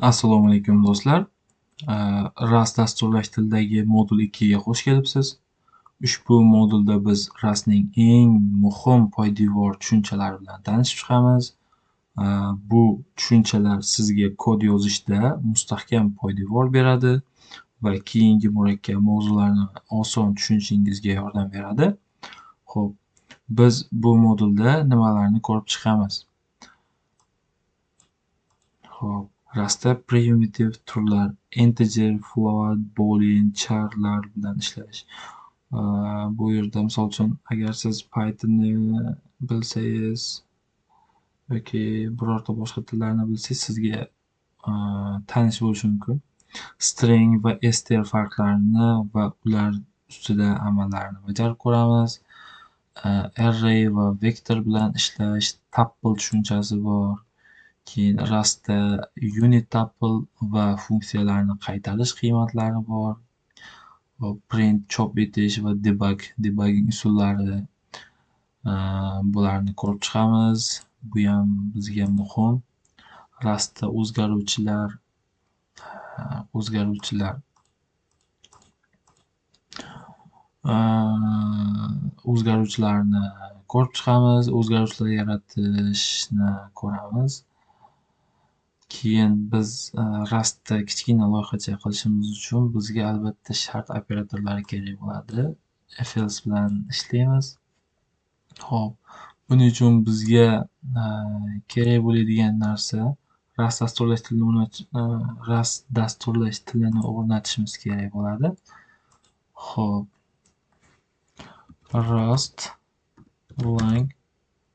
Assalomu alaykum do'stlar. Rust dasturlash tilidagi modul 2 ga xush kelibsiz. Ushbu modulda biz Rustning eng muhim poydevor tushunchalari bilan tanishib chiqamiz. Bu tushunchalar sizga kod yozishda mustahkam poydevor beradi va keyingi murakkab mavzularni oson tushunishingizga yordam beradi. Xo'p, biz bu modulda nimalarni ko'rib chiqamiz? Xo'p, Rustda primitiv turlar, integer, float, boolean, charlar bilan ishlash. Bu yerda misol uchun agar siz Pythonni bilsangiz yoki birorta boshqa tillarni bilsangiz sizga tanish bo'lishi mumkin. String va str farqlarini va ular ustida amallarni bajarib ko'ramiz. Array va vektor bilan ishlash, tuple tushunchasi bor. Keyin Rustda unit tuple va funksiyalarni qaytarish qiymatlari bor. Print, chop etish va debug, debugging usullari, bularni ko'rib chiqamiz. Bu ham bizga muhim. Rustda o'zgaruvchilar. O'zgaruvchilarni ko'rib chiqamiz, o'zgaruvchilar yaratishni ko'ramiz. Keyin biz Rustda kichkina loyihacha qilishimiz uchun bizga albatta shart operatorlari kerak bo'ladi. If else bilan ishlaymiz. Xo'p, buning uchun bizga kerak bo'ladigan narsa Rust dasturlash tilini o'rnatishimiz kerak bo'ladi. Xo'p, Rust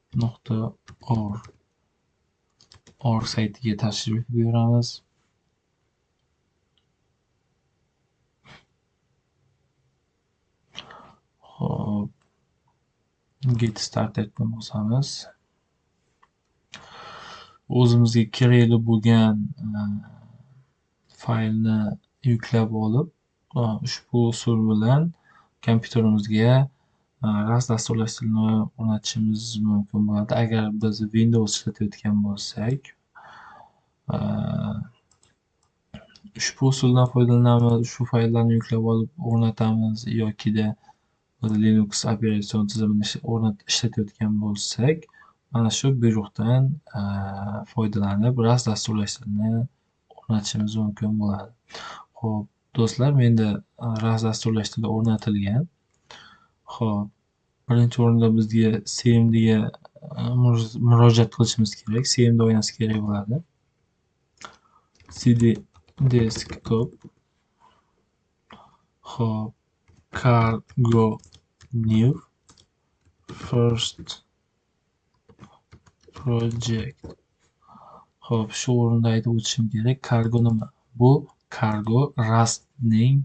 lang.org org saytiga tashrif buyuramiz. Xo'p, get startedni bosamiz. O'zimizga kerakli bo'lgan faylni yuklab olib, ushbu usul bilan kompyuterimizga Rust dasturlash tilini o'rnatishimiz mumkin bo'ladi. Agar biz Windows ishlatayotgan bo'lsak, ushbu usuldan foydalanamiz, ushbu fayllarni yuklab olib o'rnatamiz yokida Linux operatsion tizimini ishlatayotgan bo'lsak, mana shu buyruqdan foydalanib Rust dasturlash tilini o'rnatishimiz mumkin bo'ladi. Xo'p, do'stlar, menda Rust dasturlash tili o'rnatilgan. Xo'p, birinchi o'rinda bizga CMD ga murojaat qilishimiz kerak. CMD oynasi kerak bo'ladi. cd desktop. Xo'p, cargo new first project. Xo'p, shu o'rinda aytib o'tishim kerak. Cargo nima? Bu cargo Rustning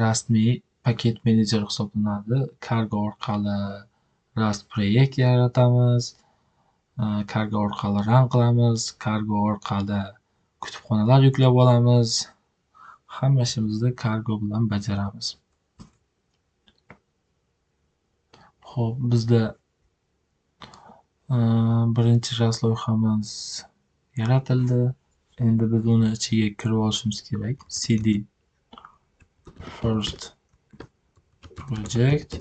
rasmiy paket menejeri hisoblanadi. Cargo orqali Rust proyekt yaratamiz, cargo orqali run qilamiz, cargo orqali kutubxonalar yuklab olamiz. Hamma ishimizni cargo bilan bajaramiz. Xo'p, bizda birinchi Rust loyihamiz yaratildi. Endi biz uni ichiga kirib olishimiz kerak. cd first project.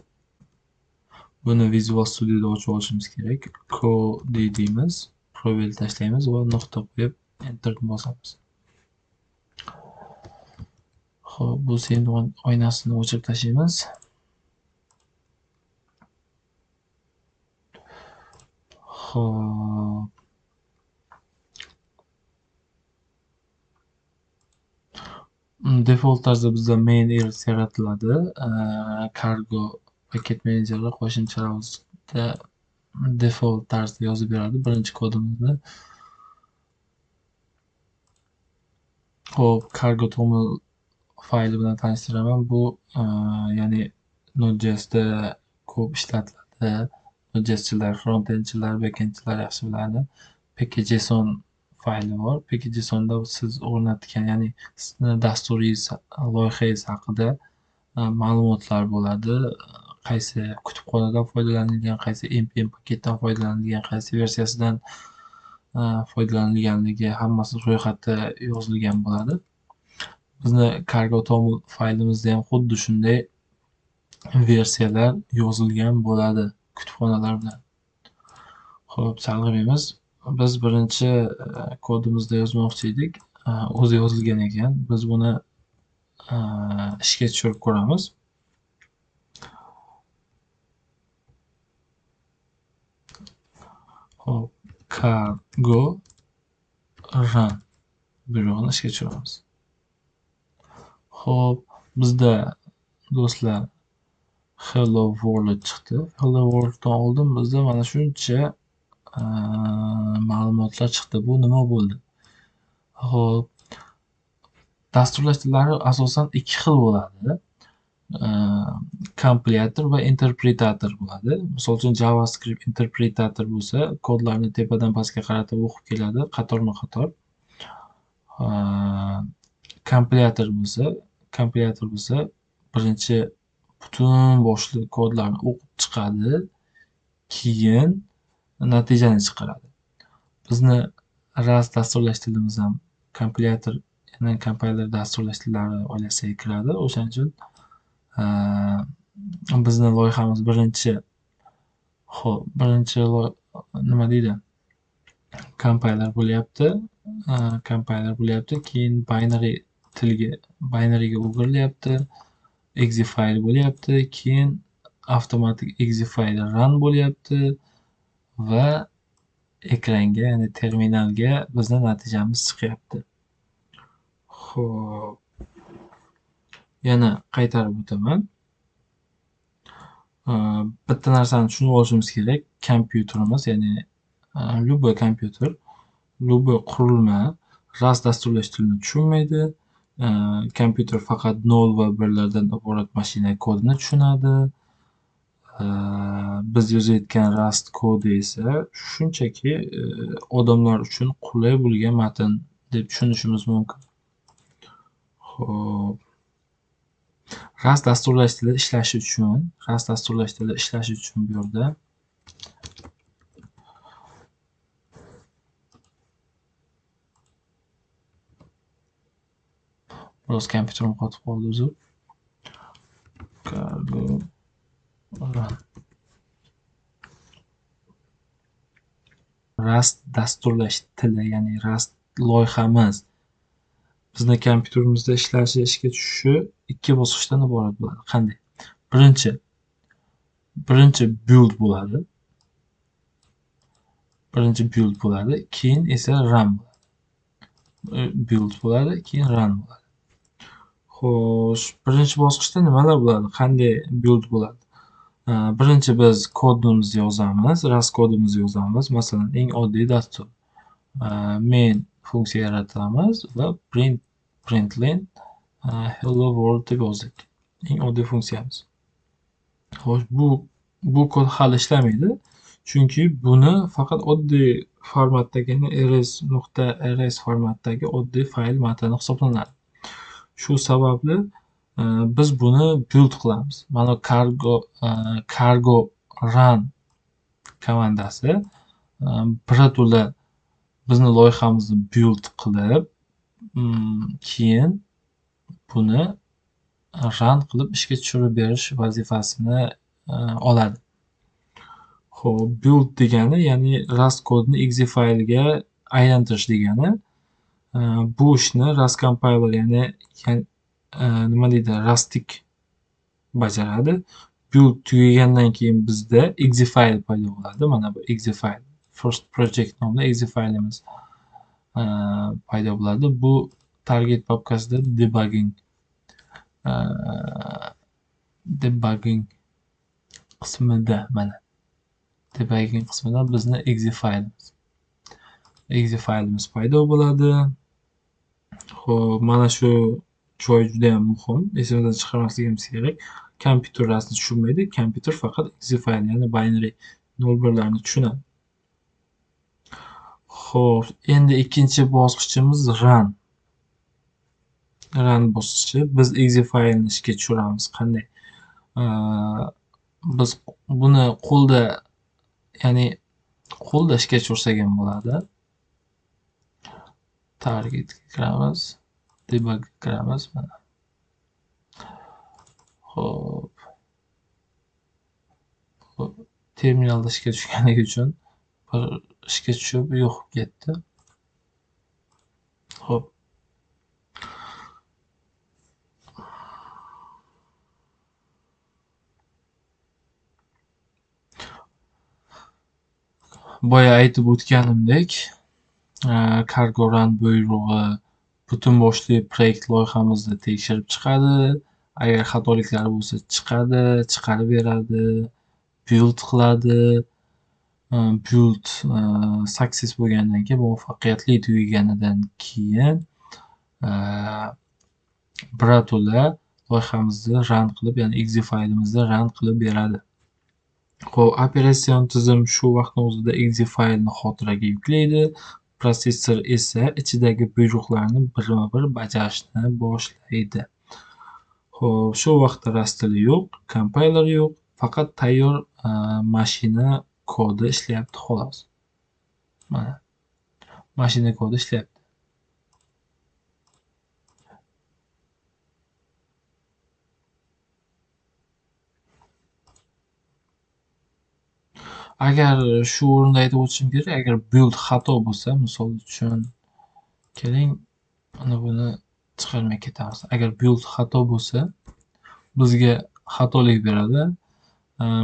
Buni Visual Studio'da ochib olishimiz kerak. Code deymiz, probel tashlaymiz va nuqta qo'yib enter bosamiz. Xo'p, bu CMD oynasini o'chirib tashlaymiz. Xo'p. Default tarzda bizda main rs yaratiladi. Cargo paket menejeri qo'shimcha ravishda default tarzda yozib beradi birinchi kodimizni. Xo'p, cargo toml fayli bilan tanishtiraman. Bu ya'ni Node.jsda ko'p ishlatiladi. Node.jschilar, frontendchilar, backendchilar yaxshi biladi. Package.json fayli bor. Package.jsonda siz o'rnatgan, ya'ni sizni dasturingiz, loyihangiz haqida ma'lumotlar bo'ladi. Qaysi kutubxonadan foydalanilgan, qaysi npm paketdan foydalanilgan, qaysi versiyasidan foydalanilganligi hammasi ro'yxatda yozilgan bo'ladi. Bizni cargo toml faylimizda ham xuddi shunday versiyalar yozilgan bo'ladi kutubxonalar bilan. Xo'p, chalg'imaymiz. Biz birinchi kodimizda yozmoqchi edik. O'zi yozilgan ekan. Biz buni ishga tushirib ko'ramiz. Xo'p, cargo run buyrug'ini ishga tushiramiz. Xo'p, bizda do'stlar hello world chiqdi. Hello worlddan oldin bizda mana shuncha ma'lumotlar chiqdi. Bu nima bo'ldi? Xo'p, dasturlash tillari asosan ikki xil bo'ladi. Kompilyator va interpretator bo'ladi. Misol uchun JavaScript interpretator bo'lsa, kodlarni tepadan pastga qaratib o'qib keladi, qatorma-qator. Kompilyator bo'lsa, birinchi butun boshli kodlarni o'qib chiqadi, keyin natijani chiqaradi. Bizni Rust dasturlash tilimiz ham kompilyator, ya'ni compiler dasturlash tillari oilasiga kiradi. O'shaning uchun bizni loyihamiz birinchi, xo'p, birinchi nima deydi? Compiler bo'lyapti. Compiler bo'lyapti, keyin binary tilga, binaryga o'girilyapti, exe fayl bo'lyapti, keyin avtomatik exe fayl run bo'lyapti va ekranga, ya'ni terminalga bizni natijamiz chiqyapti. Xo'p, yana qaytarib o'taman. Bitta narsani tushunib olishimiz kerak. Kompyuterimiz, ya'ni любой kompyuter, любой qurilma Rust dasturlash tilini tushunmaydi. Kompyuter faqat 0 va 1lardan iborat mashina kodini tushunadi. Biz yozayotgan Rust kodi esa shunchaki odamlar uchun qulay bo'lgan matn deb tushunishimiz mumkin. Xo'p. Rust dasturlash tili ishlashi uchun, bu yerda biroz kompyuterim qotib qoldi, uzr. Cargo run. Rust dasturlash tili, ya'ni Rust loyihamiz bizni kompyuterimizda ishlashi, ishga tushishi ikki bosqichdan iborat bo'ladi. Qanday? Birinchi build bo'ladi. Birinchi build bo'ladi, keyin esa run bo'ladi. Build bo'ladi, keyin run bo'ladi. Xo'sh, birinchi bosqichda nimalar bo'ladi? Qanday build bo'ladi? Birinchi biz kodimizni yozamiz, Rust kodimizni yozamiz. Masalan, eng oddiy dastur. Main funksiya yaratamiz va println hello world deb yozdik. Eng oddiy funksiyamiz. Xo'sh, bu kod hali ishlamaydi, chunki buni faqat oddiy formatdagi, rs.rs formatdagi oddiy fayl matni hisoblanadi. Shu sababli biz buni build qilamiz. Mana cargo run komandasi birato'la bizni loyihamizni build qilib, keyin buni run qilib ishga tushirib berish vazifasini oladi. Xo'p, build degani, ya'ni Rust kodini exe faylga aylantirish degani. Bu ishni Rust compiler, ya'ni nima deydi, Rustic bajaradi. Build tugagandan keyin bizda exe fayl paydo bo'ladi. Mana bu exe fayl, first project nomli exe faylimiz paydo bo'ladi. Bu target papkasida debugging qismida, mana debugging qismida bizni exe faylimiz paydo bo'ladi. Xo'p, mana shu joy juda ham muhim, esimizdan chiqarmasligimiz kerak. Kompyuter Rustni tushunmaydi, kompyuter faqat exe fayl, ya'ni binary 0-1larni tushunadi. Xo'p, endi ikkinchi bosqichimiz run. Run bosqichi. Biz exe faylni ishga tushiramiz. Qanday? Biz buni qo'lda, ya'ni qo'lda ishga tushirsak ham bo'ladi. Targetga kiramiz, debugga kiramiz mana. Xo'p. Terminalda ishga tushganligi uchun bir ishga tushib yo'q ketdi. Xo'p. Boya aytib o'tganimdek, cargo run buyrug'i butun boshli proyekt loyihamizni tekshirib chiqadi. Agar xatoliklar bo'lsa chiqadi, chiqarib beradi, build qiladi. Build success bo'lgandan keyin, muvaffaqiyatli tugaganidan keyin birato'la loyihamizni run qilib, ya'ni exe faylimizni run qilib beradi. Xo'p, operatsion tizim shu vaqtning o'zida exe faylni xotiraga yuklaydi. Protsessor esa ichidagi buyruqlarni birma-bir bajarishni boshlaydi. Xo'p, shu vaqtda Rust tili yo'q, compiler yo'q, faqat tayyor mashina kodi ishlayapti xolos. Mana mashina kodi ishlayapti. Agar shu o'rinda aytib o'tishim kerak, agar build xato bo'lsa, misol uchun keling, mana buni chiqarmay ketamiz. Agar build xato bo'lsa, bizga xatolik beradi.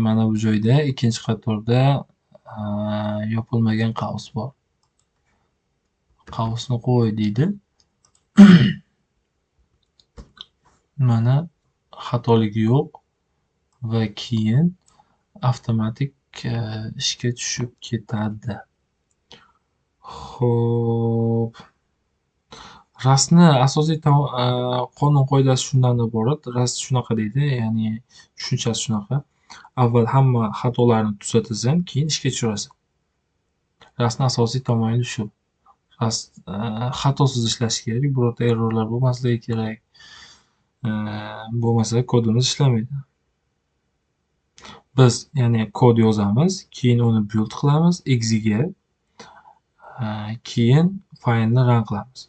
Mana bu joyda ikkinchi qatorda yopilmagan qavs bor. Qavsni qo'y deydi. Mana xatolik yo'q va keyin avtomatik ishga tushib ketadi. Xo'p. Rustni asosiy qonun qoidasi shundan iborat. Rust shunaqa deydi, ya'ni tushunchasi shunaqa. Avval hamma xatolarni tuzatasan, keyin ishga tushirasan. Rustni asosiy tamoyili shu. Rust xatosiz ishlashi kerak, birorta errorlar bo'lmasligi kerak. Bo'lmasa kodimiz ishlamaydi. Biz ya'ni kod yozamiz, keyin uni build qilamiz, exe-ga, keyin faylni run qilamiz.